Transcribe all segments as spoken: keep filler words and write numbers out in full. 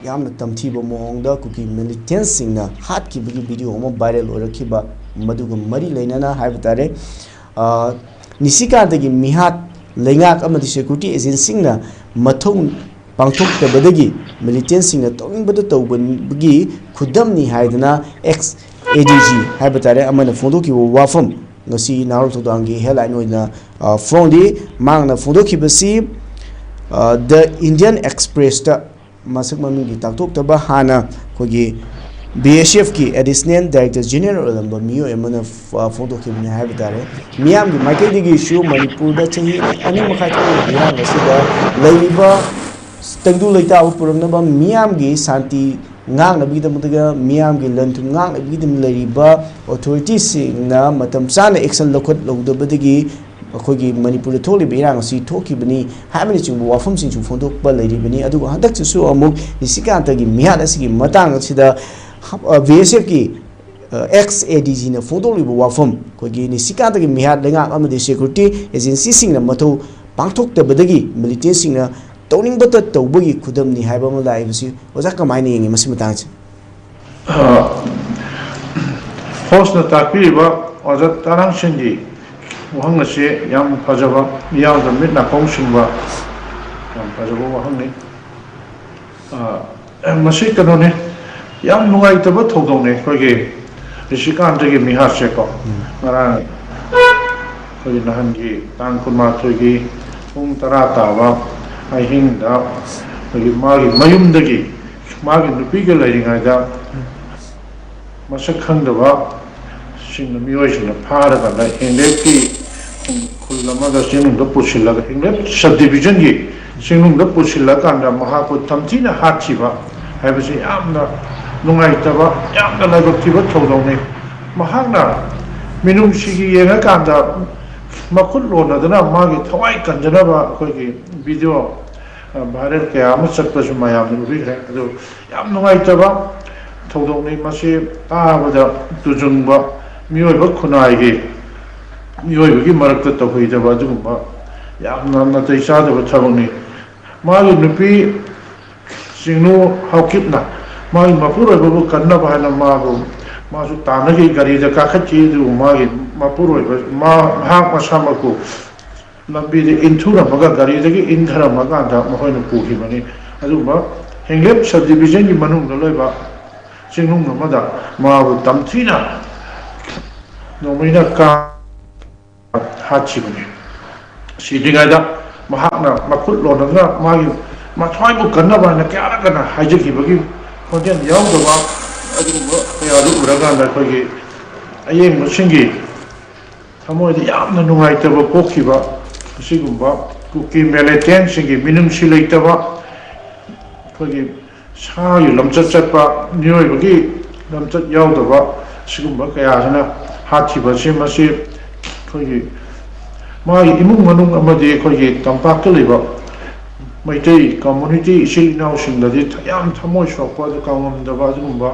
ꯌꯥꯝꯅ ꯇꯝꯊꯤꯕ ꯃꯑꯣꯡꯗ ꯀꯨꯀꯤ ꯃꯤꯂꯤꯇꯦꯟꯁꯁꯤꯡꯅ ꯍꯥꯠꯈꯤꯕꯒꯤ ꯚꯤꯗꯤꯑꯣ ꯑꯃ ꯚꯥꯏꯔꯦꯜ ꯑꯣꯏꯔꯛꯈꯤꯕ, ꯃꯗꯨꯒ ꯃꯔꯤ ꯂꯩꯅꯅ ꯍꯥꯏꯕ ꯇꯥꯔꯦ, ꯑ, ꯅꯤꯁꯤꯀꯥꯟꯇꯒꯤ ꯃꯤꯍꯥꯠ ꯂꯩꯉꯥꯛ ꯑꯃꯗꯤ ꯁꯦꯀ꯭ꯌꯨꯔꯤꯇꯤ ꯑꯦꯖꯦꯟꯁꯤꯁꯤꯡꯅ ꯃꯊꯧ ꯄꯥꯡꯊꯣꯛꯇꯕꯗꯒꯤ ꯃꯤꯂꯤꯇꯦꯟꯁꯤꯡꯅ ꯇꯧꯅꯤꯡꯕꯗ ꯇꯧꯕꯒꯤ ꯈꯨꯗꯝꯅꯤ ꯍꯥꯏꯗꯅ ꯑꯦꯛꯁ ꯑꯦ ꯗꯤ ꯖꯤ ꯍꯥꯏꯕ ꯇꯥꯔꯦ ꯑꯃꯅ ꯐꯣꯡꯗꯣꯛꯈꯤꯕ ꯋꯥꯐꯝ ꯉꯁꯤ ꯅꯍꯥꯔꯣꯜ ꯊꯧꯗꯥꯡꯒꯤ ꯍꯦꯗꯂꯥꯏꯟ ꯑꯣꯏꯅ, ꯑ, ꯐꯣꯡꯂꯤ꯫ ꯃꯍꯥꯛꯅ ꯐꯣꯡꯗꯣꯛꯈꯤꯕꯁꯤ, ꯑ, ꯗ ꯏꯟꯗꯤꯌꯟ ꯑꯦꯛꯁꯄ꯭ꯔꯦꯁꯇ ꯃꯁꯛ ꯃꯃꯤꯡꯗꯤ ꯇꯥꯛꯊꯣꯛꯇꯕ ꯍꯥꯟꯅ ꯑꯩꯈꯣꯏꯒꯤ ꯕꯤ ꯑꯦꯁ ꯑꯦꯐꯀꯤ ꯑꯦꯗꯤꯁꯅꯦꯜ ꯗꯥꯏꯔꯦꯛꯇꯔ ꯖꯦꯅꯔꯦꯜ ꯑꯣꯏꯔꯝꯕ ꯃꯤꯑꯣꯏ ꯑꯃꯅ ꯐ-, ꯐꯣꯡꯗꯣꯛꯈꯤꯕꯅꯤ ꯍꯥꯏꯕ ꯇꯥꯔꯦ꯫ ꯃꯤꯌꯥꯝꯒꯤ ꯃꯥꯏꯀꯩꯗꯒꯤꯁꯨ ꯃꯅꯤꯄꯨꯔꯗ ꯆꯍꯤ ꯑꯅꯤ ꯃꯈꯥꯏ ꯊꯣꯛꯂꯕ ꯏꯔꯥꯡ ꯑꯁꯤꯗ ꯂꯩꯔꯤꯕ ꯇꯪꯗꯨ ꯂꯩꯇꯥꯕ ꯄꯨꯔꯛꯅꯕ, ꯃꯤꯌꯥꯝꯒꯤ ꯁꯥꯟꯇꯤ ꯉꯥꯛꯅꯕꯒꯤꯗꯃꯛꯇ, ꯃꯤꯌꯥꯝꯒꯤ ꯂꯟ ꯊꯨꯝ ꯉꯥꯛꯅꯕꯒꯤꯗꯃꯛ ꯂꯩꯔꯤꯕ ꯑꯣꯊꯣꯔꯤꯇꯤꯁꯤꯡꯅ ꯃꯇꯝ ꯆꯥꯅ ꯑꯦꯛꯁꯟ ꯂꯧꯈꯠꯍꯧꯗꯕꯗꯒꯤ ꯑꯩꯈꯣꯏꯒꯤ ꯃꯅꯤꯄꯨꯔꯗ ꯊꯣꯛꯂꯤꯕ ꯏꯔꯥꯡ ꯑꯁꯤ ꯊꯣꯛꯈꯤꯕꯅꯤ ꯍꯥꯏꯕꯅꯆꯤꯡꯕ ꯋꯥꯐꯝꯁꯤꯡꯁꯨ ꯐꯣꯡꯗꯣꯛꯄ ꯂꯩꯔꯤꯕꯅꯤ꯫ ꯑꯗꯨꯒ ꯍꯟꯗꯛꯇꯁꯨ ꯑꯃꯨꯛ ꯅꯤꯁꯤꯀꯥꯟꯇꯒꯤ ꯃꯤꯍꯥꯠ ꯑꯁꯤꯒꯤ ꯃꯇꯥꯡ ꯑꯁꯤꯗ ꯕꯤ ꯑꯦꯁ ꯑꯦꯐꯀꯤ ꯑꯦꯛꯁ ꯑꯦ ꯗꯤ ꯖꯤꯅ ꯐꯣꯡꯗꯣꯛꯂꯤꯕ ꯋꯥꯐꯝ, ꯑꯩꯈꯣꯏꯒꯤ ꯅꯤꯁꯤꯀꯥꯟꯇꯒꯤ ꯃꯤꯍꯥꯠ ꯂꯩꯉꯥꯛ ꯑꯃꯗꯤ ꯁꯦꯀ꯭ꯌꯨꯔꯤꯇꯤ ꯑꯦꯖꯦꯟꯁꯤꯁꯤꯡꯅ ꯃꯊꯧ ꯄꯥꯡꯊꯣꯛꯇꯕꯗꯒꯤ ꯃꯤꯂꯤꯇꯦꯟꯁꯤꯡꯅ ꯇꯧꯅꯤꯡꯕꯇ ꯇꯧꯕꯒꯤ ꯈꯨꯗꯝꯅꯤ ꯍꯥꯏꯕ ꯑꯃ ꯂꯥꯛꯏꯕꯁꯤ ꯑꯣꯖꯥ ꯀꯃꯥꯏꯅ ꯌꯦꯡꯉꯤ ꯃꯁꯤ ꯃꯇꯥꯡꯁꯦ? ꯑ, ꯍꯣꯁꯅ ꯇꯥꯛꯄꯤꯔꯤꯕ ꯑꯣꯖꯥ ꯇꯥꯔꯥꯡꯁꯤꯡꯒꯤ ꯋꯥꯍꯪ ꯑꯁꯤ ꯌꯥꯝ ꯐꯖꯕ, ꯃꯤꯌꯥꯝꯗ ꯃꯤꯠ ꯅꯥꯀꯣꯡ ꯁꯤꯡꯕ ꯌꯥꯝ ꯐꯖꯕ ꯋꯥꯍꯪꯅꯤ꯫ ꯑ, ꯃꯁꯤ ꯀꯩꯅꯣꯅꯤ, ꯌꯥꯝ ꯅꯨꯡꯉꯥꯏꯇꯕ ꯊꯧꯗꯣꯛꯅꯤ꯫ ꯑꯩꯈꯣꯏꯒꯤ ꯔꯤꯁꯤꯀꯥꯟꯇꯒꯤ ꯃꯤꯍꯥꯠꯁꯦꯀꯣ, ꯎꯝ꯫ ꯉꯔꯥꯡ ꯑꯩꯈꯣꯏꯒꯤ ꯅꯍꯥꯟꯒꯤ ꯇꯥꯡ ꯀꯨꯟꯃꯥꯊꯣꯏꯒꯤ ꯄꯨꯡ ꯇꯔꯥ ꯇꯥꯕ ꯑꯍꯤꯡꯗ ꯑꯩꯈꯣꯏꯒꯤ ꯃꯥꯒꯤ ꯃꯌꯨꯝꯗꯒꯤ ꯃꯥꯒꯤ ꯅꯨꯄꯤꯒ ꯂꯩꯔꯤꯉꯩꯗ ꯃꯁꯛ ꯈꯪꯗꯕ ꯁꯤꯡꯅ, ꯃꯤꯑꯣꯏꯁꯤꯡꯅ ꯐꯥꯔꯀꯥꯟꯗ ꯍꯦꯡꯂꯦꯞꯀꯤ ꯈꯨꯜ ꯑꯃꯗ ꯆꯤꯡꯅꯨꯡꯗ ꯄꯨꯁꯤꯜꯂꯒ, ꯍꯦꯡꯂꯦꯞ ꯁꯕ ꯗꯤꯕꯤꯖꯟꯒꯤ ꯆꯤꯡꯅꯨꯡꯗ ꯄꯨꯁꯤꯜꯂꯀꯥꯟꯗ ꯃꯍꯥꯛꯄꯨ ꯇꯝꯊꯤꯅ ꯍꯥꯠꯈꯤꯕ ꯍꯥꯏꯕꯁꯤ ꯌꯥꯝꯅ ꯅꯨꯡꯉꯥꯏꯇꯕ, ꯌꯥꯝꯅ ꯂꯥꯏꯕꯛ ꯊꯤꯕ ꯊꯧꯗꯣꯛꯅꯤ꯫ ꯃꯍꯥꯛꯅ ꯃꯤꯅꯨꯡꯁꯤꯒꯤ ꯌꯦꯡꯉꯀꯥꯟꯗ ꯃꯈꯨꯠ ꯂꯣꯟꯅꯗꯅ ꯃꯥꯒꯤ ꯊꯋꯥꯏ ꯀꯟꯖꯅꯕ ꯑꯩꯈꯣꯏꯒꯤ ꯚꯤꯗꯤꯑꯣ, ꯑ, ꯚꯥꯏꯔꯦꯜ ꯀꯌꯥ ꯑꯃ ꯆꯠꯄꯁꯨ ꯃꯌꯥꯝꯅ ꯎꯕꯤꯈ꯭ꯔꯦ꯫ ꯑꯗꯨ ꯌꯥꯝ ꯅꯨꯡꯉꯥꯏꯇꯕ ꯊꯧꯗꯣꯛꯅꯤ꯫ ꯃꯁꯤ ꯇꯥꯕꯗ ꯇꯨꯖꯨꯡꯕ, ꯃꯤꯑꯣꯏꯕ ꯈꯨꯟꯅꯥꯏꯒꯤ ꯃꯤꯑꯣꯏꯕꯒꯤ ꯃꯔꯛꯇ ꯇꯧꯍꯩꯗꯕ ꯑꯗꯨꯒꯨꯝꯕ ꯌꯥꯝꯅ ꯅꯥꯇꯩ ꯆꯥꯗꯕ ꯊꯕꯛꯅꯤ꯫ ꯃꯥꯒꯤ ꯅꯨꯄꯤ ꯆꯤꯡꯅꯨ ꯍꯥꯎꯀꯤꯞꯅ ꯃꯥꯒꯤ ꯃꯄꯨꯔꯣꯏꯕꯕꯨ ꯀꯟꯅꯕ ꯍꯥꯏꯅ ꯃꯥꯕꯨ, ꯃꯥꯁꯨ ꯇꯥꯟꯅꯈꯤ, ꯒꯥꯔꯤꯗ ꯀꯥꯈꯠꯈꯤ꯫ ꯑꯗꯨꯕꯨ ꯃꯥꯒꯤ ꯃꯄꯨꯔꯣꯏꯕ, ꯃꯥ, ꯃꯍꯥꯛ ꯃꯁꯥꯃꯛꯄꯨ ꯂꯝꯕꯤꯗ ꯏꯟꯊꯨꯔꯝꯃꯒ, ꯒꯥꯔꯤꯗꯒꯤ ꯏꯟꯊꯔꯝꯃꯀꯥꯟꯗ ꯃꯈꯣꯏꯅ ꯄꯨꯈꯤꯕꯅꯤ꯫ ꯑꯗꯨꯒꯨꯝꯕ ꯍꯦꯡꯂꯦꯞ ꯁꯕ ꯗꯤꯕꯤꯖꯟꯒꯤ ꯃꯅꯨꯡꯗ ꯂꯩꯕ ꯆꯤꯡꯅꯨꯡ ꯑꯃꯗ ꯃꯥꯕꯨ ꯇꯝꯊꯤꯅ ꯅꯣꯡꯃꯩꯅ ꯀꯥ ꯍꯥꯠꯈꯤꯕꯅꯤ꯫ ꯁꯤꯗ꯭ꯔꯤꯉꯩꯗ ꯃꯍꯥꯛꯅ ꯃꯈꯨꯠ ꯂꯣꯟꯅꯗꯨꯅ ꯃꯥꯒꯤ ꯃꯊ꯭ꯋꯥꯏꯕꯨ ꯀꯟꯅꯕ ꯍꯥꯏꯅ ꯀꯌꯥꯔꯛ ꯀꯟꯅ ꯍꯥꯏꯖꯈꯤꯕꯒꯤ ꯈꯣꯟꯖꯦꯜ ꯌꯥꯎꯗꯕ ꯑꯗꯨꯒꯨꯝꯕ ꯀꯌꯥꯗꯨ ꯎꯔꯀꯥꯟꯗ ꯑꯩꯈꯣꯏꯒꯤ ꯑꯌꯦꯡꯕꯁꯤꯡꯒꯤ ꯊꯃꯣꯏꯗ ꯌꯥꯝꯅ ꯅꯨꯡꯉꯥꯏꯇꯕ ꯄꯣꯛꯈꯤꯕ ꯑꯁꯤꯒꯨꯝꯕ ꯀꯨꯀꯤ ꯃꯤꯂꯤꯇꯦꯟꯁꯤꯡꯒꯤ ꯃꯤꯅꯨꯡꯁꯤ ꯂꯩꯇꯕ, ꯑꯩꯈꯣꯏꯒꯤ ꯁꯥꯒꯤ ꯂꯝꯆꯠ ꯆꯠꯄ, ꯃꯤꯑꯣꯏꯕꯒꯤ ꯂꯝꯆꯠ ꯌꯥꯎꯗꯕ ꯁꯤꯒꯨꯝꯕ ꯀꯌꯥꯁꯤꯅ ꯍꯥꯠꯈꯤꯕ ꯑꯁꯤ, ꯃꯁꯤ ꯑꯩꯈꯣꯏꯒꯤ ꯃꯥꯒꯤ ꯏꯃꯨꯡ ꯃꯅꯨꯡ ꯑꯃꯗꯤ ꯑꯩꯈꯣꯏꯒꯤ ꯇꯝꯄꯥꯛꯇ ꯂꯩꯕ ꯃꯩꯇꯩ ꯀꯝꯃꯨꯅꯤꯇꯤ ꯏꯆꯤꯜ ꯏꯅꯥꯎꯁꯤꯡꯗꯗꯤ ꯌꯥꯝ ꯊꯃꯣꯏ ꯁꯣꯛꯄ, ꯑꯗꯨ ꯀꯥꯎꯉꯝꯗꯕ ꯑꯗꯨꯒꯨꯝꯕ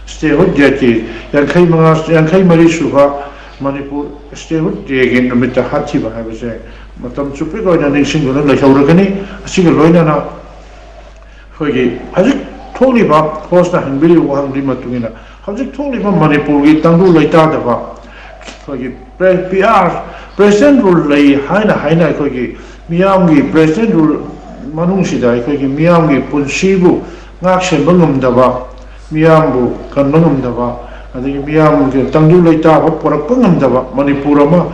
ꯁ꯭ꯇꯦꯍꯨꯗ ꯗꯦꯒꯤ ꯌꯥꯡꯈꯩ ꯃꯉꯥ, ꯌꯥꯡꯈꯩ ꯃꯔꯤ ꯁꯨꯕ ꯃꯅꯤꯄꯨꯔ ꯁ꯭ꯇꯦꯍꯨꯗ ꯗꯦꯒꯤ ꯅꯨꯃꯤꯠꯇ ꯍꯥꯠꯈꯤꯕ ꯍꯥꯏꯕꯁꯦ ꯃꯇꯝ ꯆꯨꯞꯄꯤꯒꯤ ꯑꯣꯏꯅ ꯅꯤꯡꯁꯤꯡꯗꯨꯅ ꯂꯩꯍꯧꯔꯒꯅꯤ꯫ ꯑꯁꯤꯒ ꯂꯣꯏꯅꯅ ꯑꯩꯈꯣꯏꯒꯤ ꯍꯧꯖꯤꯛ ꯊꯣꯛꯂꯤꯕ, ꯍꯣꯁꯅ ꯍꯪꯕꯤꯔꯤꯕ ꯋꯥꯍꯪꯗꯨꯒꯤ ꯃꯇꯨꯡ ꯏꯟꯅ, ꯍꯧꯖꯤꯛ ꯊꯣꯛꯂꯤꯕ ꯃꯅꯤꯄꯨꯔꯒꯤ ꯇꯪꯗꯨ ꯂꯩꯇꯥꯗꯕ, ꯑꯩꯈꯣꯏꯒꯤ pray-, P R, president rule ꯂꯩ ꯍꯥꯏꯅ ꯍꯥꯏꯅ ꯑꯩꯈꯣꯏꯒꯤ ꯃꯤꯌꯥꯝꯒꯤ ꯄ꯭ꯔꯦꯁꯤꯗꯦꯟ ꯔꯨꯜ ꯃꯅꯨꯡꯁꯤꯗ ꯑꯩꯈꯣꯏꯒꯤ ꯃꯤꯌꯥꯝꯒꯤ ꯄꯨꯟꯁꯤꯕꯨ ꯉꯥꯛ ꯁꯦꯟꯕ ꯉꯝꯗꯕ, ꯃꯤꯌꯥꯝꯕꯨ ꯀꯟꯕ ꯉꯝꯗꯕ, ꯑꯗꯒꯤ ꯃꯤꯌꯥꯝꯒꯤ ꯇꯪꯗꯨ ꯂꯩꯇꯥꯕ ꯄꯨꯔꯛꯄ ꯉꯝꯗꯕ ꯃꯅꯤꯄꯨꯔ ꯑꯃ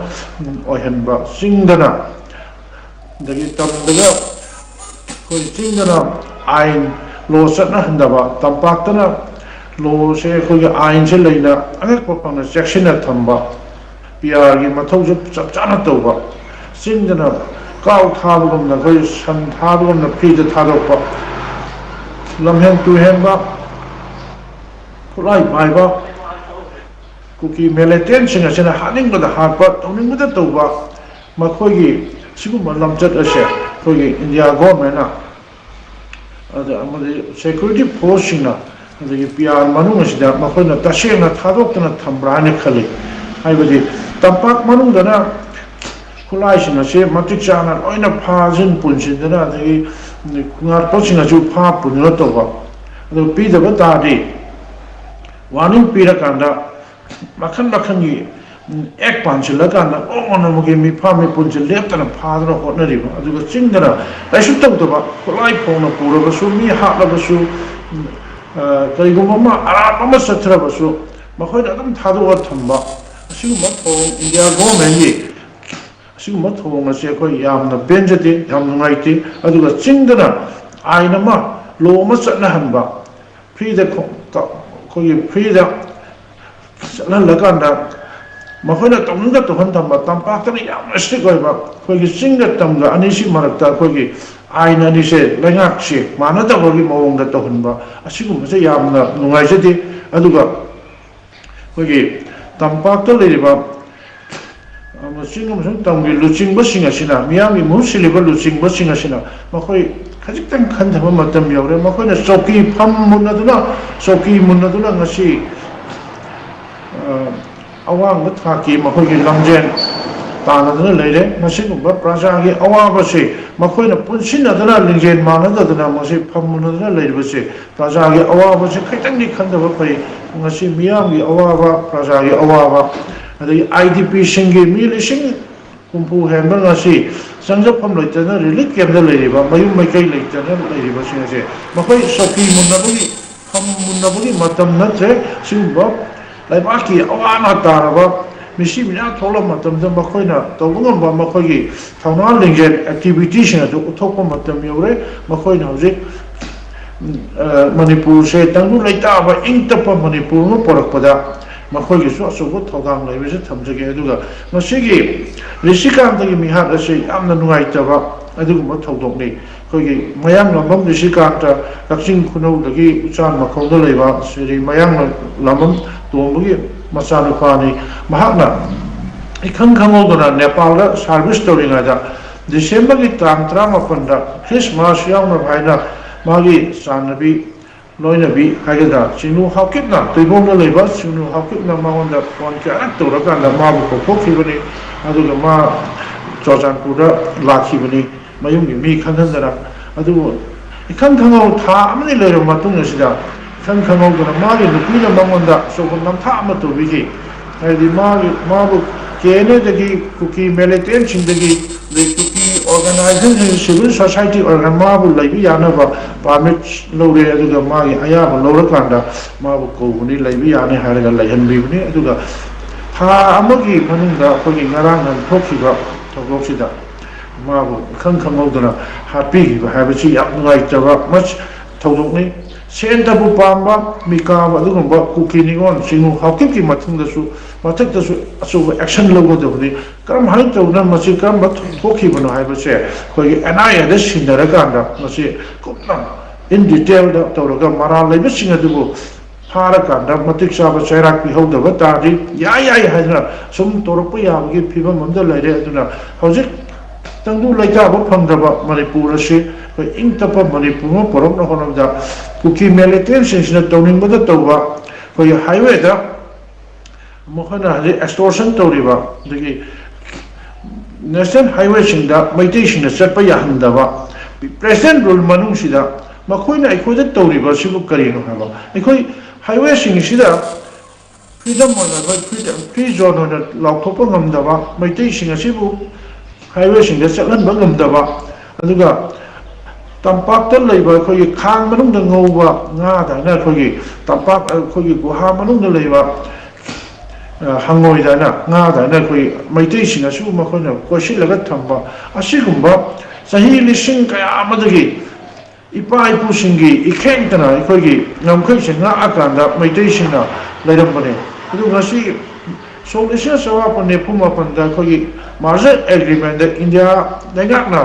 ꯑꯣꯏꯍꯟꯕ, ꯆꯤꯡꯗꯅ ꯑꯗꯒꯤ ꯇꯝꯗꯅ ꯑꯩꯈꯣꯏ ꯆꯤꯡꯗꯅ ꯑꯥꯏꯟ, ꯂꯣ ꯆꯠꯅꯍꯟꯗꯕ, ꯇꯝꯄꯥꯛꯇꯅ ꯂꯣꯁꯦ, ꯑꯩꯈꯣꯏꯒꯤ ꯑꯥꯏꯟꯁꯦ ꯂꯩꯅ ꯑꯉꯛꯄ ꯐꯪꯅ ꯆꯦꯛꯁꯤꯟꯅ ꯊꯝꯕ, ꯄꯤ ꯑꯥꯔꯒꯤ ꯃꯊꯧꯁꯨ ꯆꯞ ꯆꯥꯅ ꯇꯧꯕ, ꯆꯤꯡꯗꯅ ꯀꯥꯎ ꯊꯥꯕꯒꯨꯝꯅ, ꯑꯩꯈꯣꯏ ꯁꯟ ꯊꯥꯕꯒꯨꯝꯅ ꯐ꯭ꯔꯤꯗ ꯊꯥꯗꯣꯛꯄ, ꯂꯝꯍꯦꯟ ꯇꯨꯍꯦꯟꯕ, ꯈꯨꯠꯂꯥꯏ ꯄꯥꯏꯕ ꯀꯨꯀꯤ ꯃꯤꯂꯤꯇꯦꯟꯁꯤꯡ ꯑꯁꯤꯅ ꯍꯥꯠꯅꯤꯡꯕꯗ ꯍꯥꯠꯄ, ꯇꯧꯅꯤꯡꯕꯗ ꯇꯧꯕ, ꯃꯈꯣꯏꯒꯤ ꯁꯤꯒꯨꯝꯕ ꯂꯝꯆꯠ ꯑꯁꯦ ꯑꯩꯈꯣꯏꯒꯤ ꯏꯟꯗꯤꯌꯥ ꯒꯣꯔꯃꯦꯟꯅ, ꯑꯗ ꯑꯃꯗꯤ ꯁꯦꯀ꯭ꯌꯨꯔꯤꯇꯤ ꯐꯣꯔꯁꯁꯤꯡꯅ, ꯑꯗꯒꯤ ꯄꯤ ꯑꯥꯔ ꯃꯅꯨꯡ ꯑꯁꯤꯗ ꯃꯈꯣꯏꯅ ꯇꯁꯦꯡꯅ ꯊꯥꯗꯣꯛꯇꯅ ꯊꯝꯕ꯭ꯔꯥ ꯍꯥꯏꯅ ꯈꯜꯂꯤ꯫ ꯍꯥꯏꯕꯗꯤ ꯇꯝꯄꯥꯛ ꯃꯅꯨꯡꯗꯅ ꯈꯨꯠꯂꯥꯏꯁꯤꯡ ꯑꯁꯤ ꯃꯇꯤꯛ ꯆꯥꯅ ꯂꯣꯏꯅ ꯐꯥꯖꯤꯟ ꯄꯨꯟꯁꯤꯟꯗꯅ, ꯑꯗꯒꯤ ꯉꯥꯛꯄꯁꯤꯡꯅꯁꯨ ꯐꯥ ꯄꯨꯗꯨꯅ ꯇꯧꯕ꯫ ꯑꯗꯨ ꯄꯤꯗꯕ ꯇꯥꯔꯗꯤ ꯋꯥꯔꯅꯤꯡ ꯄꯤꯔꯀꯥꯟꯗ ꯃꯈꯜ ꯃꯈꯜꯒꯤ ꯑꯦꯛ ꯄꯥꯟꯁꯤꯜꯂꯀꯥꯟꯗ ꯅꯣꯡꯃ ꯅꯣꯡꯃꯒꯤ ꯃꯤꯐꯥ ꯃꯤꯄꯨꯟꯁꯦ ꯂꯦꯞꯇꯅ ꯐꯥꯗꯅ ꯍꯣꯠꯅꯔꯤꯕ꯫ ꯑꯗꯨꯒ ꯆꯤꯡꯗꯅ ꯀꯩꯁꯨ ꯇꯧꯗꯕ, ꯈꯨꯠꯂꯥꯏ ꯐꯣꯡꯅ ꯄꯨꯔꯕꯁꯨ, ꯃꯤ ꯍꯥꯠꯂꯕꯁꯨ, ꯀꯔꯤꯒꯨꯝꯕ ꯑꯃ ꯑꯔꯥꯞꯄ ꯑꯃ ꯆꯠꯊꯔꯕꯁꯨ ꯃꯈꯣꯏꯅ ꯑꯗꯨꯝ ꯊꯥꯗꯣꯛꯑ ꯊꯝꯕ꯫ ꯑꯁꯤꯒꯨꯝꯕ ꯊꯧꯑꯣꯡ ꯏꯟꯗꯤꯌꯥ ꯒꯣꯔꯃꯦꯟꯒꯤ ꯑꯁꯤꯒꯨꯝꯕ ꯊꯧꯑꯣꯡ ꯑꯁꯦ ꯑꯩꯈꯣꯏ ꯌꯥꯝꯅ ꯄꯦꯟꯖꯗꯦ, ꯌꯥꯝ ꯅꯨꯡꯉꯥꯏꯇꯦ꯫ ꯑꯗꯨꯒ ꯆꯤꯡꯗꯅ ꯑꯥꯏꯟ ꯑꯃ, ꯂꯣ ꯑꯃ ꯆꯠꯅꯍꯟꯕ, ꯐ꯭ꯔꯤꯗ ꯈꯣ-, ꯇ-, ꯑꯩꯈꯣꯏꯒꯤ ꯐ꯭ꯔꯤꯗ ꯆꯠꯍꯜꯂꯀꯥꯟꯗ ꯃꯈꯣꯏꯅ ꯇꯧꯅꯤꯡꯗ ꯇꯧꯍꯟ ꯊꯝꯕ, ꯇꯝꯄꯥꯛꯇꯅ ꯌꯥꯝꯅ ꯏꯁꯇ꯭ꯔꯤꯛ ꯑꯣꯏꯕ, ꯑꯩꯈꯣꯏꯒꯤ ꯆꯤꯡꯒ ꯇꯝꯒ ꯑꯅꯤꯁꯤ ꯃꯔꯛꯇ ꯑꯩꯈꯣꯏꯒꯤ ꯑꯥꯏꯟ ꯑꯅꯤꯁꯦ ꯂꯩꯉꯥꯛꯁꯦ ꯃꯥꯟꯅꯗꯕꯒꯤ ꯃꯑꯣꯡꯗ ꯇꯧꯍꯟꯕ, ꯑꯁꯤꯒꯨꯝꯕꯁꯦ ꯌꯥꯝꯅ ꯅꯨꯡꯉꯥꯏꯖꯗꯦ꯫ ꯑꯗꯨꯒ ꯑꯩꯈꯣꯏꯒꯤ ꯇꯝꯄꯥꯛꯇ ꯂꯩꯔꯤꯕ, ꯑ, ꯆꯤꯡ ꯑꯃꯁꯨꯡ ꯇꯝꯒꯤ ꯂꯨꯆꯤꯡꯕꯁꯤꯡ ꯑꯁꯤꯅ, ꯃꯤꯌꯥꯝꯒꯤ ꯃꯍꯨꯠ ꯁꯤꯜꯂꯤꯕ ꯂꯨꯆꯤꯡꯕꯁꯤꯡ ꯑꯁꯤꯅ ꯃꯈꯣꯏ ꯈꯖꯤꯛꯇꯪ ꯈꯟꯊꯕ ꯃꯇꯝ ꯌꯧꯔꯦ꯫ ꯃꯈꯣꯏꯅ ꯆꯧꯀꯤ ꯐꯝ ꯃꯨꯟꯅꯗꯨꯅ, ꯆꯧꯀꯤ ꯃꯨꯟꯅꯗꯨꯅ ꯉꯁꯤ, ꯑ, ꯑꯋꯥꯡꯕ ꯊꯥꯛꯀꯤ ꯃꯈꯣꯏꯒꯤ ꯂꯝꯖꯦꯜ ꯇꯥꯟꯅꯗꯨꯅ ꯂꯩꯔꯦ꯫ ꯃꯁꯤꯒꯨꯝꯕ ꯄ꯭ꯔꯖꯥꯒꯤ ꯑꯋꯥꯕꯁꯤ ꯃꯈꯣꯏꯅ ꯄꯨꯟꯁꯤꯟꯅꯗꯅ, ꯂꯤꯡꯖꯦꯜ ꯃꯥꯟꯅꯗꯗꯅ ꯃꯁꯤ ꯐꯝ ꯃꯨꯟꯅꯗꯨꯅ ꯂꯩꯔꯤꯕꯁꯤ ꯄ꯭ꯔꯖꯥꯒꯤ ꯑꯋꯥꯕꯁꯤ ꯈꯤꯇꯪꯗꯤ ꯈꯟꯊꯕ ꯐꯩ꯫ ꯉꯁꯤ ꯃꯤꯌꯥꯝꯒꯤ ꯑꯋꯥꯕ, ꯄ꯭ꯔꯖꯥꯒꯤ ꯑꯋꯥꯕ, ꯑꯗꯒꯤ ꯑꯥꯏ ꯗꯤ ꯄꯤꯁꯤꯡꯒꯤ ꯃꯤ ꯂꯤꯁꯤꯡ ꯍꯨꯝꯐꯨ ꯍꯦꯟꯕ ꯉꯁꯤ ꯆꯪꯖꯐꯝ ꯂꯩꯇꯅ ꯔꯤꯂꯤꯐ ꯀꯦꯝꯗ ꯂꯩꯔꯤꯕ, ꯃꯌꯨꯝ ꯃꯩꯀꯩ ꯂꯩꯇꯅ ꯂꯩꯔꯤꯕꯁꯤꯡ ꯑꯁꯦ ꯃꯈꯣꯏ ꯆꯧꯀꯤ ꯃꯨꯟꯅꯕꯒꯤ, ꯐꯝ ꯃꯨꯟꯅꯕꯒꯤ ꯃꯇꯝ ꯅꯠꯇ꯭ꯔꯦ꯫ ꯁꯤꯒꯨꯝꯕ ꯂꯩꯕꯥꯛꯀꯤ ꯑꯋꯥ ꯑꯅꯥ ꯇꯥꯔꯕ ꯃꯤꯁꯤ ꯃꯤꯅꯥ ꯊꯣꯛꯂꯕ ꯃꯇꯝꯗ ꯃꯈꯣꯏꯅ ꯇꯧꯕ ꯉꯝꯕ ꯃꯈꯣꯏꯒꯤ ꯊꯧꯅꯥ ꯂꯤꯡꯖꯦꯜ ꯑꯦꯛꯇꯤꯚꯤꯇꯤꯁꯤꯡ ꯑꯗꯨ ꯎꯠꯊꯣꯛꯄ ꯃꯇꯝ ꯌꯧꯔꯦ꯫ ꯃꯈꯣꯏꯅ ꯍꯧꯖꯤꯛ, ꯎꯝ, ꯑ, ꯃꯅꯤꯄꯨꯔꯁꯦ ꯇꯪꯗꯨ ꯂꯩꯇꯥꯕ ꯏꯪ ꯇꯞꯄ ꯃꯅꯤꯄꯨꯔ ꯑꯃ ꯄꯣꯔꯛꯄꯗ ꯃꯈꯣꯏꯒꯤꯁꯨ ꯑꯆꯧꯕ ꯊꯧꯗꯥꯡ ꯂꯩꯕꯁꯤ ꯊꯝꯖꯒꯦ꯫ ꯑꯗꯨꯒ ꯉꯁꯤꯒꯤ ꯔꯤꯁꯤꯀꯥꯟꯇꯒꯤ ꯃꯤꯍꯥꯠ ꯑꯁꯤ ꯌꯥꯝꯅ ꯅꯨꯡꯉꯥꯏꯇꯕ ꯑꯗꯨꯒꯨꯝꯕ ꯊꯧꯗꯣꯛꯅꯤ꯫ ꯑꯩꯈꯣꯏꯒꯤ ꯃꯌꯥꯡꯂꯝꯕꯝ ꯔꯤꯁꯤꯀꯥꯟꯇ, ꯀꯛꯆꯤꯡ ꯈꯨꯅꯧꯗꯒꯤ ꯎꯆꯥꯟ ꯃꯈꯣꯡꯗ ꯂꯩꯕ ꯁ꯭ꯔꯤ ꯃꯌꯥꯡꯂꯝꯕꯝ ꯇꯣꯝꯕꯒꯤ ꯃꯆꯥꯅꯨꯄꯥꯅꯤ꯫ ꯃꯍꯥꯛꯅ ꯏꯈꯪ ꯈꯪꯍꯧꯗꯅ ꯅꯦꯄꯥꯜꯗ ꯁꯥꯔꯚꯤꯁ ꯇꯧꯔꯤꯉꯩꯗ ꯗꯤꯁꯦꯝꯕꯔꯒꯤ ꯇꯥꯡ ꯇꯔꯥꯃꯥꯄꯟꯗ ꯈ꯭ꯔꯤꯁꯃꯥꯁ ꯌꯥꯎꯅꯕ ꯍꯥꯏꯅ ꯃꯥꯒꯤ ꯆꯥꯟꯅꯕꯤ, ꯂꯣꯏꯅꯕꯤ ꯍꯥꯏꯒꯗ꯭ꯔꯥ, ꯆꯤꯡꯅꯨ ꯍꯥꯎꯀꯤꯞꯅ, ꯇꯨꯏꯕꯣꯡꯗ ꯂꯩꯕ ꯆꯤꯡꯅꯨ ꯍꯥꯎꯀꯤꯞꯅ ꯃꯉꯣꯟꯗ ꯐꯣꯟ ꯀꯌꯥꯔꯛ ꯇꯧꯔꯀꯥꯟꯗ ꯃꯥꯕꯨ ꯀꯧꯊꯣꯛꯈꯤꯕꯅꯤ꯫ ꯑꯗꯨꯒ ꯃꯥ ꯆꯨꯔꯆꯥꯟꯄꯨꯔꯗ ꯂꯥꯛꯈꯤꯕꯅꯤ꯫ ꯃꯌꯨꯝꯒꯤ ꯃꯤ ꯈꯪꯍꯟꯗꯅ ꯑꯗꯨꯕꯨ ꯏꯈꯪ ꯈꯪꯍꯧ ꯊꯥ ꯑꯃꯅꯤ ꯂꯩꯔꯕ ꯃꯇꯨꯡ ꯑꯁꯤꯗ ꯏꯈꯪ ꯈꯪꯍꯧꯗꯅ ꯃꯥꯒꯤ ꯅꯨꯄꯤꯅ ꯃꯉꯣꯟꯗ ꯑꯆꯧꯕ ꯅꯝꯊꯥꯛ ꯑꯃ ꯇꯧꯕꯤꯈꯤ꯫ ꯍꯥꯏꯗꯤ ꯃꯥꯒꯤ ꯃꯥꯕꯨ ꯀꯦ ꯑꯦꯟ ꯑꯦꯗꯒꯤ, ꯀꯨꯀꯤ ꯃꯤꯂꯤꯇꯦꯟꯁꯤꯡꯗꯒꯤ, ꯑꯗꯩ ꯀꯨꯀꯤ ꯑꯣꯔꯒꯅꯥꯏꯖꯦꯁꯟꯁꯤꯡ, ꯁꯤꯚꯤꯜ ꯁꯣꯁꯥꯏꯇꯤ ꯑꯣꯔꯒꯅꯥꯏ ꯃꯥꯕꯨ ꯂꯩꯕ ꯌꯥꯅꯕ ꯄꯥꯔꯃꯤꯠ ꯂꯧꯔꯦ꯫ ꯑꯗꯨꯒ ꯃꯥꯒꯤ ꯑꯌꯥꯕ ꯂꯧꯔꯀꯥꯟꯗ ꯃꯥꯕꯨ ꯀꯧꯕꯅꯤ, ꯂꯩꯕ ꯌꯥꯅꯤ ꯍꯥꯏꯔꯒ ꯂꯩꯍꯟꯕꯤꯕꯅꯤ꯫ ꯑꯗꯨꯒ ꯊꯥ ꯑꯃꯒꯤ ꯃꯅꯨꯡꯗ ꯑꯩꯈꯣꯏꯒꯤ ꯉꯔꯥꯡ ꯅꯍꯥꯟ ꯊꯣꯛꯈꯤꯕ ꯊꯧꯗꯣꯛꯁꯤꯗ ꯃꯥꯕꯨ ꯏꯈꯪ ꯈꯪꯍꯧꯗꯅ ꯍꯥꯠꯄꯤꯈꯤꯕ ꯍꯥꯏꯕꯁꯤ ꯌꯥꯝ ꯅꯨꯡꯉꯥꯏꯇꯕ ꯃꯁ-, ꯊꯧꯗꯣꯛꯅꯤ꯫ ꯁꯦꯟꯗꯕꯨ ꯄꯥꯝꯕ ꯃꯤꯀꯥꯕ ꯑꯗꯨꯒꯨꯝꯕ ꯀꯨꯀꯤ ꯅꯤꯉꯣꯜ ꯆꯤꯡꯉꯨ ꯍꯥꯎꯀꯤꯞꯀꯤ ꯃꯊꯪꯗꯁꯨ, ꯃꯊꯛꯇꯁꯨ ꯑꯆꯧꯕ ꯑꯦꯛꯁꯟ ꯂꯧꯒꯗꯕꯅꯤ꯫ ꯀꯔꯝ ꯍꯥꯏꯅ ꯇꯧꯗꯅ ꯃꯁꯤ ꯀꯔꯝꯕ ꯊꯣꯛꯈꯤꯕꯅꯣ ꯍꯥꯏꯕꯁꯦ ꯑꯩꯈꯣꯏꯒꯤ ꯑꯦꯟ ꯑꯥꯏ ꯑꯦꯗ ꯁꯤꯟꯅꯔꯀꯥꯟꯗ ꯃꯁꯤ ꯀꯨꯞꯅ ꯏꯟ ꯗꯤꯇꯦꯜꯗ ꯇꯧꯔꯒ ꯃꯔꯥꯜ ꯂꯩꯕꯁꯤꯡ ꯑꯗꯨꯕꯨ ꯐꯥꯔꯀꯥꯟꯗ ꯃꯇꯤꯛ ꯆꯥꯕ ꯆꯩꯔꯥꯛ ꯄꯤꯍꯧꯗꯕ ꯇꯥꯔꯗꯤ ꯌꯥꯏ ꯌꯥꯏ ꯍꯥꯏꯗꯅ ꯁꯨꯝ ꯇꯧꯔꯛꯄ ꯌꯥꯕꯒꯤ ꯐꯤꯕꯝ ꯑꯃꯗ ꯂꯩꯔꯦ꯫ ꯑꯗꯨꯅ ꯍꯧꯖꯤꯛ ꯇꯪꯗꯨ ꯂꯩꯇꯥꯕ ꯐꯪꯗꯕ ꯃꯅꯤꯄꯨꯔ ꯑꯁꯤ ꯑꯩꯈꯣꯏ ꯏꯪ ꯇꯞꯄ ꯃꯅꯤꯄꯨꯔ ꯑꯃ ꯄꯨꯔꯛꯅ ꯍꯣꯠꯅꯕꯗ ꯀꯨꯀꯤ ꯃꯤꯂꯤꯇꯦꯟꯁꯤꯡꯁꯤꯅ ꯇꯧꯅꯤꯡꯕꯗ ꯇꯧꯕ, ꯑꯩꯈꯣꯏꯒꯤ ꯍꯥꯏꯋꯦꯗ ꯃꯈꯣꯏꯅ ꯍꯧꯖꯤꯛ ꯑꯦꯛꯁꯇꯣꯔꯁꯟ ꯇꯧꯔꯤꯕ, ꯑꯗꯒꯤ ꯅꯦꯁꯅꯦꯜ ꯍꯥꯏꯋꯦꯁꯤꯡꯗ ꯃꯩꯇꯩꯁꯤꯡꯅ ꯆꯠꯄ ꯌꯥꯍꯟꯗꯕ, ꯄ꯭ꯔꯦꯁꯤꯗꯦꯟ ꯔꯨꯜ ꯃꯅꯨꯡꯁꯤꯗ ꯃꯈꯣꯏꯅ ꯑꯩꯈꯣꯏꯗ ꯇꯧꯔꯤꯕ ꯑꯁꯤꯕꯨ ꯀꯔꯤꯅꯣ ꯍꯥꯏꯕ? ꯑꯩꯈꯣꯏ ꯍꯥꯏꯋꯦꯁꯤꯡꯁꯤꯗ ꯐ꯭ꯔꯤꯗꯝ ꯑꯣꯏꯅ ꯑꯩꯈꯣꯏ ꯐ꯭ꯔꯤ, ꯐ꯭ꯔꯤ ꯖꯣꯟ ꯑꯣꯏꯅ ꯂꯥꯎꯊꯣꯛꯄ ꯉꯝꯗꯕ, ꯃꯩꯇꯩꯁꯤꯡ ꯑꯁꯤꯕꯨ ꯍꯥꯏꯋꯦꯁꯤꯡꯗ ꯆꯠꯍꯟꯕ ꯉꯝꯗꯕ, ꯑꯗꯨꯒ ꯇꯝꯄꯥꯛꯇ ꯂꯩꯕ ꯑꯩꯈꯣꯏꯒꯤ ꯈꯥꯡ ꯃꯅꯨꯡꯗ ꯉꯧꯕ ꯉꯥ ꯑꯗꯨꯃꯥꯏꯅ ꯑꯩꯈꯣꯏꯒꯤ ꯇꯝꯄꯥꯛ, ꯑꯩꯈꯣꯏꯒꯤ ꯒꯨꯍꯥ ꯃꯅꯨꯡꯗ ꯂꯩꯕ, ꯑ, ꯍꯪꯉꯣꯏꯗꯅ ꯉꯥ ꯑꯗꯨꯃꯥꯏꯅ ꯑꯩꯈꯣꯏ ꯃꯩꯇꯩꯁꯤꯡ ꯑꯁꯤꯕꯨ ꯃꯈꯣꯏꯅ ꯀꯣꯏꯁꯤꯜꯂꯒ ꯊꯝꯕ, ꯑꯁꯤꯒꯨꯝꯕ ꯆꯍꯤ ꯂꯤꯁꯤꯡ ꯀꯌꯥ ꯑꯃꯗꯒꯤ ꯏꯄꯥ ꯏꯄꯨꯁꯤꯡꯒꯤ ꯏꯈꯦꯡꯇꯅ ꯑꯩꯈꯣꯏꯒꯤ ꯉꯝꯈꯩꯁꯦ ꯉꯥꯛꯑꯀꯥꯟꯗ ꯃꯩꯇꯩꯁꯤꯡꯅ ꯂꯩꯔꯝꯕꯅꯦ꯫ ꯑꯗꯨ ꯉꯁꯤ ꯁꯣꯛ ꯂꯤꯁꯤꯡ ꯆꯃꯥꯄꯟ ꯅꯤꯐꯨ ꯃꯥꯄꯟꯗ ꯑꯩꯈꯣꯏꯒꯤ ꯃꯥꯔꯖꯔ ꯑꯦꯒ꯭ꯔꯤꯃꯦꯟꯗ ꯏꯟꯗꯤꯌꯥ ꯂꯩꯉꯥꯛꯅ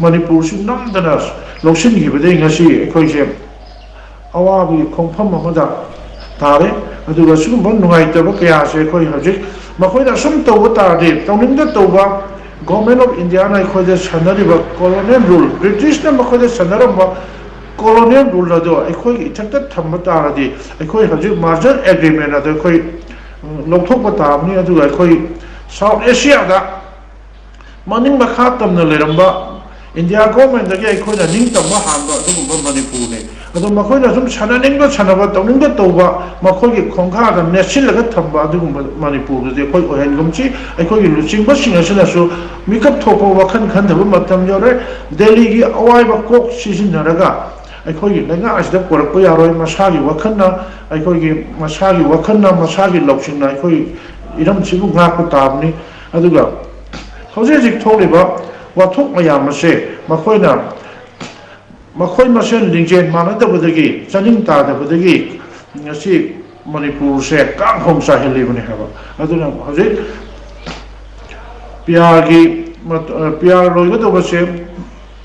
ꯃꯅꯤꯄꯨꯔꯁꯤ ꯅꯝꯗꯅ ꯂꯧꯁꯤꯟꯈꯤꯕꯗꯒꯤ ꯉꯁꯤ ꯑꯩꯈꯣꯏꯁꯦ ꯑꯋꯥꯕꯒꯤ ꯈꯣꯡꯐꯝ ꯑꯃꯗ ꯇꯥꯔꯦ꯫ ꯑꯗꯨꯒ ꯁꯤꯒꯨꯝꯕ ꯅꯨꯡꯉꯥꯏꯇꯕ ꯀꯌꯥꯁꯦ ꯑꯩꯈꯣꯏ ꯍꯧꯖꯤꯛ ꯃꯈꯣꯏꯅ ꯑꯁꯨꯝ ꯇꯧꯕ ꯇꯥꯔꯗꯤ, ꯇꯧꯅꯤꯡꯗ ꯇꯧꯕ, ꯒꯣꯔꯃꯦꯟ ꯑꯣꯐ ꯏꯟꯗꯤꯌꯥꯅ ꯑꯩꯈꯣꯏꯗ ꯁꯟꯅꯔꯤꯕ ꯀꯣꯂꯣꯅꯤꯌꯦꯜ ꯔꯨꯜ, ꯕ꯭ꯔꯤꯇꯤꯁꯅ ꯃꯈꯣꯏꯗ ꯁꯟꯅꯔꯝꯕ ꯀꯣꯂꯣꯅꯤꯌꯦꯜ ꯔꯨꯜ ꯑꯗꯣ ꯑꯩꯈꯣꯏꯒꯤ ꯏꯊꯛꯇ ꯊꯝꯕ ꯇꯥꯔꯗꯤ, ꯑꯩꯈꯣꯏ ꯍꯧꯖꯤꯛ ꯃꯥꯔꯖꯔ ꯑꯦꯒ꯭ꯔꯤꯃꯦꯟ ꯑꯗꯣ ꯑꯩꯈꯣꯏ, ꯎꯝ, ꯂꯧꯊꯣꯛꯄ ꯇꯥꯕꯅꯤ꯫ ꯑꯗꯨꯒ ꯑꯩꯈꯣꯏ ꯁꯥꯎꯠ ꯑꯦꯁꯤꯌꯥꯗ ꯃꯅꯤꯡ ꯃꯈꯥ ꯇꯝꯅ ꯂꯩꯔꯝꯕ ꯏꯟꯗꯤꯌꯥ ꯒꯣꯔꯃꯦꯟꯗꯒꯤ ꯑꯩꯈꯣꯏꯅ ꯅꯤꯡꯇꯝꯕ ꯍꯥꯟꯕ ꯑꯗꯨꯒꯨꯝꯕ ꯃꯅꯤꯄꯨꯔꯅꯤ꯫ ꯑꯗꯣ ꯃꯈꯣꯏꯅ ꯁꯨꯝ ꯁꯥꯟꯅꯅꯤꯡꯕ ꯁꯥꯟꯅꯕ, ꯇꯧꯅꯤꯡꯕ ꯇꯧꯕ, ꯃꯈꯣꯏꯒꯤ ꯈꯣꯡꯈꯥꯗ ꯅꯦꯠꯁꯤꯜꯂꯒ ꯊꯝꯕ ꯑꯗꯨꯒꯨꯝꯕ ꯃꯅꯤꯄꯨꯔꯗꯨꯗꯤ ꯑꯩꯈꯣꯏ ꯑꯣꯏꯍꯟꯒꯨꯝꯁꯤ꯫ ꯑꯩꯈꯣꯏꯒꯤ ꯂꯨꯆꯤꯡꯕꯁꯤꯡ ꯑꯁꯤꯅꯁꯨ ꯃꯤꯀꯞ ꯊꯣꯛꯄ ꯋꯥꯈꯜ ꯈꯟꯊꯕ ꯃꯇꯝ ꯌꯧꯔꯦ꯫ ꯗꯦꯜꯂꯤꯒꯤ ꯑꯋꯥꯏꯕ ꯀꯣꯛ ꯁꯤꯖꯤꯟꯅꯔꯒ ꯑꯩꯈꯣꯏꯒꯤ ꯂꯩꯉꯥꯛ ꯑꯁꯤꯗ ꯄꯨꯔꯛꯄ ꯌꯥꯔꯣꯏ꯫ ꯃꯁꯥꯒꯤ ꯋꯥꯈꯜꯅ, ꯑꯩꯈꯣꯏꯒꯤ ꯃꯁꯥꯒꯤ ꯋꯥꯈꯜꯅ, ꯃꯁꯥꯒꯤ ꯂꯧꯁꯤꯡꯅ ꯑꯩꯈꯣꯏ ꯏꯔꯝꯁꯤꯕꯨ ꯉꯥꯛꯄ ꯇꯥꯕꯅꯤ꯫ ꯑꯗꯨꯒ ꯍꯧꯖꯤꯛ ꯍꯧꯖꯤꯛ ꯊꯣꯛꯂꯤꯕ ꯋꯥꯊꯣꯛ ꯃꯌꯥꯝ ꯑꯁꯦ ꯃꯈꯣꯏꯅ, ꯃꯈꯣꯏ ꯃꯁꯦꯟ ꯂꯤꯡꯖꯦꯜ ꯃꯥꯟꯅꯗꯕꯗꯒꯤ, ꯆꯥꯅꯤꯡ ꯇꯥꯗꯕꯗꯒꯤ ꯉꯁꯤ ꯃꯅꯤꯄꯨꯔꯁꯦ ꯀꯥꯡꯈꯣꯡ ꯆꯥꯏꯍꯜꯂꯤꯕꯅꯤ ꯍꯥꯏꯕ꯫ ꯑꯗꯨꯅ ꯍꯧꯖꯤꯛ ꯄꯤꯌꯥꯔꯒꯤ ꯃꯠ-, ꯑ, ꯄꯤꯌꯥꯔ ꯂꯣꯏꯒꯗꯧꯕꯁꯦ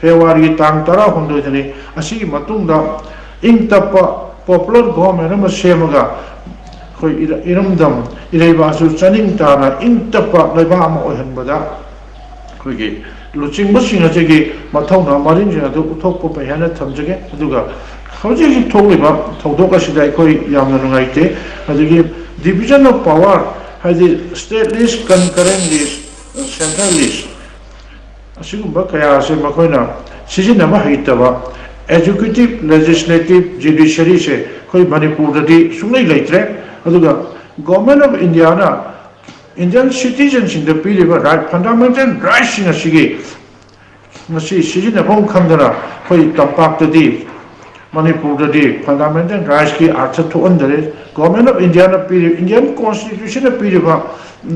ꯐꯦꯕ꯭ꯔꯨꯋꯥꯔꯤꯒꯤ ꯇꯥꯡ ꯇꯔꯥꯍꯨꯝꯗꯣꯏꯗꯅꯤ꯫ ꯑꯁꯤꯒꯤ ꯃꯇꯨꯡꯗ ꯏꯪ ꯇꯞꯄ ꯄꯣꯄꯨꯂꯔ ꯒꯣꯚꯔꯟꯃꯦꯟ ꯑꯃ ꯁꯦꯝꯃꯒ ꯑꯩꯈꯣꯏ ꯏꯔ-, ꯏꯔꯝꯗꯝ ꯏꯔꯩꯕꯥꯛꯁꯨ ꯆꯥꯅꯤꯡ ꯇꯥꯅ ꯏꯪ ꯇꯞꯄ ꯂꯩꯕꯥꯛ ꯑꯃ ꯑꯣꯏꯍꯟꯕꯗ ꯑꯩꯈꯣꯏꯒꯤ ꯂꯨꯆꯤꯡꯕꯁꯤꯡ ꯑꯁꯤꯒꯤ ꯃꯊꯧꯅꯥ ꯃꯔꯤꯡꯁꯤꯡ ꯑꯗꯨ ꯎꯠꯊꯣꯛꯄ ꯐꯩ ꯍꯥꯏꯅ ꯊꯝꯖꯒꯦ꯫ ꯑꯗꯨꯒ ꯍꯧꯖꯤꯛ ꯍꯧꯖꯤꯛ ꯊꯣꯛꯂꯤꯕ ꯊꯧꯗꯣꯛ ꯑꯁꯤꯗ ꯑꯩꯈꯣꯏ ꯌꯥꯝꯅ ꯅꯨꯡꯉꯥꯏꯇꯦ꯫ ꯑꯗꯒꯤ division of power, ꯍꯥꯏꯗꯤ state list, concurrent list, central list, ꯑꯁꯤꯒꯨꯝꯕ ꯀꯌꯥ ꯑꯁꯤ ꯃꯈꯣꯏꯅ ꯁꯤꯖꯤꯟꯅꯕ ꯍꯩꯇꯕ, executive, legislative, judiciaryꯁꯦ ꯑꯩꯈꯣꯏ ꯃꯅꯤꯄꯨꯔꯗꯗꯤ ꯁꯨꯡꯂꯩ ꯂꯩꯇ꯭ꯔꯦ꯫ ꯑꯗꯨꯒ Government of Indiaꯅ Indian citizenꯁꯤꯡꯗ ꯄꯤꯔꯤꯕ right, fundamental rightꯁꯤꯡ ꯑꯁꯤꯒꯤ ꯃꯁꯤ ꯁꯤꯖꯤꯟꯅꯐꯝ ꯈꯪꯗꯅ ꯑꯩꯈꯣꯏ ꯇꯝꯄꯥꯛꯇꯗꯤ, ꯃꯅꯤꯄꯨꯔꯗꯗꯤ fundamental rightsꯀꯤ ꯑꯥꯔꯊ ꯊꯣꯛꯍꯟꯗꯔꯦ꯫ Government of Indiaꯅ ꯄꯤꯔꯤꯕ, Indian Constitutionꯅ ꯄꯤꯔꯤꯕ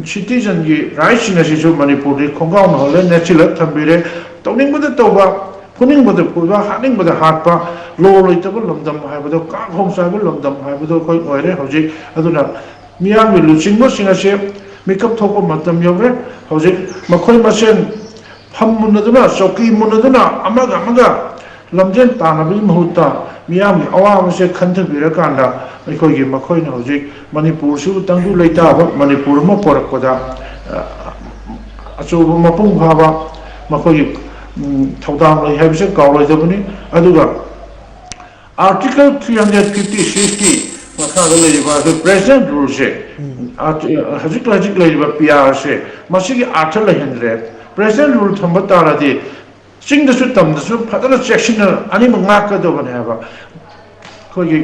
citizenꯒꯤ rightꯁꯤꯡ ꯑꯁꯤꯁꯨ ꯃꯅꯤꯄꯨꯔꯗꯤ ꯈꯣꯡꯒꯥꯎꯅꯍꯜꯂꯦ, ꯅꯦꯠꯁꯤꯜꯂ ꯊꯝꯕꯤꯔꯦ꯫ ꯇꯧꯅꯤꯡꯕꯗ ꯇꯧꯕ, ꯐꯨꯅꯤꯡꯕꯗ ꯐꯨꯕ, ꯍꯥꯠꯅꯤꯡꯕꯗ ꯍꯥꯠꯄ, law ꯂꯩꯇꯕ ꯂꯝꯗꯝ ꯍꯥꯏꯕꯗꯣ, ꯀꯥꯡꯈꯣꯡ ꯆꯥꯏꯕ ꯂꯝꯗꯝ ꯍꯥꯏꯕꯗꯣ ꯑꯩꯈꯣꯏ ꯑꯣꯏꯔꯦ ꯍꯧꯖꯤꯛ꯫ ꯑꯗꯨꯅ ꯃꯤꯌꯥꯝꯒꯤ ꯂꯨꯆꯤꯡꯕꯁꯤꯡ ꯑꯁꯦ ꯃꯤꯀꯞ ꯊꯣꯛꯄ ꯃꯇꯝ ꯌꯧꯔꯦ꯫ ꯍꯧꯖꯤꯛ ꯃꯈꯣꯏ ꯃꯁꯦꯟ ꯐꯝ ꯃꯨꯟꯅꯗꯨꯅ, ꯆꯧꯀꯤ ꯃꯨꯟꯅꯗꯨꯅ, ꯑꯃꯒ ꯑꯃꯒ ꯂꯝꯖꯦꯜ ꯇꯥꯟꯅꯕꯒꯤ ꯃꯍꯨꯠꯇ ꯃꯤꯌꯥꯝꯒꯤ ꯑꯋꯥꯕꯁꯦ ꯈꯟꯊꯕꯤꯔꯀꯥꯟꯗ ꯑꯩꯈꯣꯏꯒꯤ ꯃꯈꯣꯏꯅ ꯍꯧꯖꯤꯛ ꯃꯅꯤꯄꯨꯔꯁꯤꯕꯨ ꯇꯪꯗꯨ ꯂꯩꯇꯥꯕ ꯃꯅꯤꯄꯨꯔ ꯑꯃ ꯄꯣꯔꯛꯄꯗ, ꯑ, ꯑꯆꯧꯕ ꯃꯄꯨꯡ ꯐꯥꯕ ꯃꯈꯣꯏꯒꯤ, ꯎꯝ, ꯊꯧꯗꯥꯡ ꯂꯩ ꯍꯥꯏꯕꯁꯦ ꯀꯥꯎꯔꯣꯏꯗꯕꯅꯤ꯫ ꯑꯗꯨꯒ Article three hundred fifty sixꯀꯤ ꯃꯈꯥꯗ ꯂꯩꯔꯤꯕ ꯑꯩꯈꯣꯏ President Ruleꯁꯦ, ꯎꯝ꯫ Arti-, ꯍꯧꯖꯤꯛ ꯍꯧꯖꯤꯛ ꯂꯩꯔꯤꯕ ꯄꯤꯌꯥꯔꯁꯦ, ꯃꯁꯤꯒꯤ ꯑꯥꯔꯊ ꯂꯩꯍꯟꯗ꯭ꯔꯦ꯫ President Rule ꯊꯝꯕ ꯇꯥꯔꯗꯤ ꯆꯤꯡꯗꯁꯨ ꯇꯝꯗꯁꯨ ꯐꯖꯅ ꯆꯦꯛꯁꯤꯟꯅ ꯑꯅꯤꯃꯛ ꯉꯥꯛꯀꯗꯕꯅꯦ ꯍꯥꯏꯕ꯫ ꯑꯩꯈꯣꯏꯒꯤ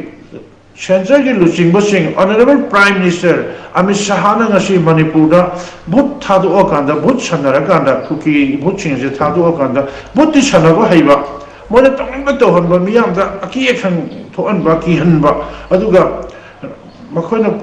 ꯁꯦꯟꯇꯔꯒꯤ ꯂꯨꯆꯤꯡꯕꯁꯤꯡ, ꯑꯣꯅꯔꯦꯕꯜ ꯄ꯭ꯔꯥꯏꯝ ꯃꯤꯅꯤꯁꯇꯔ ꯑꯃꯤꯠ ꯁꯍꯥꯅ ꯉꯁꯤ ꯃꯅꯤꯄꯨꯔꯗ ꯚꯣꯠ ꯊꯥꯗꯣꯛꯑꯀꯥꯟꯗ, ꯚꯣꯠ ꯁꯥꯟꯅꯔꯀꯥꯟꯗ, ꯀꯨꯀꯤ ꯚꯣꯠꯁꯤꯡ ꯑꯁꯦ ꯊꯥꯗꯣꯛꯑꯀꯥꯟꯗ ꯚꯣꯠꯇꯤ ꯁꯥꯟꯅꯕ ꯍꯩꯕ, ꯃꯣꯏꯅ ꯇꯧꯅꯤꯡꯕ ꯇꯧꯍꯟꯕ, ꯃꯤꯌꯥꯝꯗ ꯑꯀꯤ ꯑꯈꯪ ꯊꯣꯛꯍꯟꯕ, ꯀꯤꯍꯟꯕ, ꯑꯗꯨꯒ ꯃꯈꯣꯏꯅ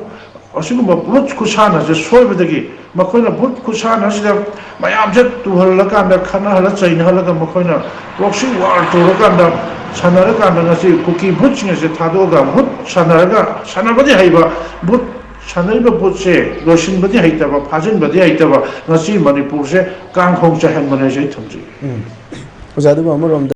ꯑꯁꯤꯒꯨꯝꯕ ꯚꯣꯠ ꯈꯨꯠꯁꯥꯟꯅꯁꯦ ꯁꯣꯏꯕꯗꯒꯤ ꯃꯈꯣꯏꯅ ꯚꯣꯠ ꯈꯨꯠꯁꯥꯟꯅꯁꯤꯗ ꯃꯌꯥꯝꯁꯦ ꯇꯨꯍꯜꯂꯀꯥꯟꯗ, ꯈꯠꯅꯍꯜꯂ ꯆꯩꯅꯍꯜꯂꯒ, ꯃꯈꯣꯏꯅ ꯄ꯭ꯔꯣꯛꯁꯤ ꯋꯥꯔ ꯇꯧꯔꯀꯥꯟꯗ, ꯁꯥꯟꯅꯔꯀꯥꯟꯗ ꯉꯁꯤ ꯀꯨꯀꯤ ꯚꯣꯠꯁꯤꯡ ꯑꯁꯦ ꯊꯥꯗꯣꯛꯑꯒ ꯚꯣꯠ ꯁꯥꯟꯅꯔꯒ, ꯁꯥꯟꯅꯕꯗꯤ ꯍꯩꯕ, ꯚꯣꯠ ꯁꯥꯟꯅꯔꯤꯕ ꯚꯣꯠꯁꯦ ꯂꯣꯏꯁꯤꯟꯕꯗꯤ ꯍꯩꯇꯕ, ꯐꯥꯖꯤꯟꯕꯗꯤ ꯍꯩꯇꯕ, ꯉꯁꯤ ꯃꯅꯤꯄꯨꯔꯁꯦ ꯀꯥꯡꯈꯣꯡ ꯆꯥꯏꯍꯟꯕꯅꯦ ꯍꯥꯏꯁꯦ ꯑꯩ ꯊꯝꯖꯒꯦ꯫ ꯎꯝ꯫ ꯑꯣꯖꯥ, ꯑꯗꯨꯕꯨ ꯑꯃꯔꯣꯝꯗ